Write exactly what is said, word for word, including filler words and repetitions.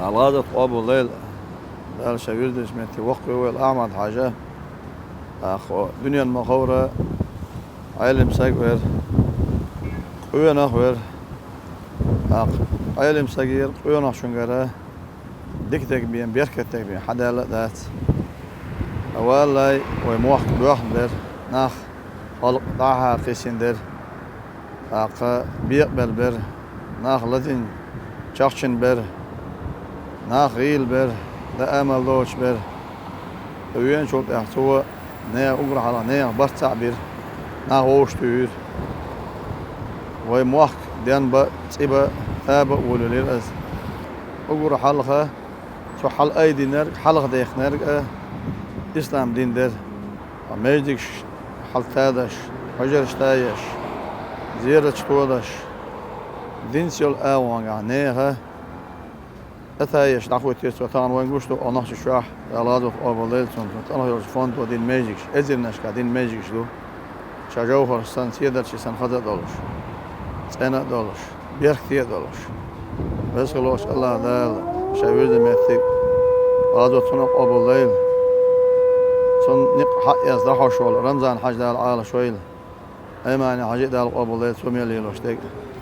Дала гӀазот къобалдойла, Дала шен вирдачу метте воккхавойла Ахьмад-Хьажа. ТӀаккха дуьненна ма-ховра, Ӏелим саг вара, къонах вара. ТӀаккха Ӏелим сагера, къонахчуьнгара дика дерг бен, беркат дерг бен хьадаьлла а дац. Валлай, вай мохк боьхна бара, нах, халкъ дӀа-хьа кхиссина дара. ТӀаккха бекъабелла бара, нах лазийна, чахчийна бара, нах гӀийла бара, дан амал доцуш бара. ТӀаккха веначул тӀехьа цо нехан уггар хьалха нехан барт цхьаъ бира, нах вовшахтуьйхира. Вай мохк денбан а, цӀийбан а, табан а волавелира иза. Уггар хьалха цо хьалаайдинарг, хьалхадаьккхинарг а ислам дин дара. Ткъа маьждигаш хьалатадеш, хьуьжарш таеш, зераташ тодеш, динца йолу агӀонгахь нехан тӀетаеш дӀахӀоттийра цо, тахана вайна гуш ду, оха Нохчийчохь, Дала гӀазот къобалдойла цунна, цунна тӀехь йолчу фонда дина маьждигаш, эзарнашкахь дина маьждигаш ду. Ша жовхӀарш санна, седарчий санна хаза а долуш, цӀена а долуш, беркате а долуш. Веза-воккхачу АллахӀ Дала шен вирзина меттиг гӀазот цунна а къобалдойла. Цунна некъ хьаэца дӀахьош волу Рамзан-Хьаьжа Дала Ӏалашвойла. Аймани-Хьаьжи а Дала къобалдойла, цо мел лелош дерг а.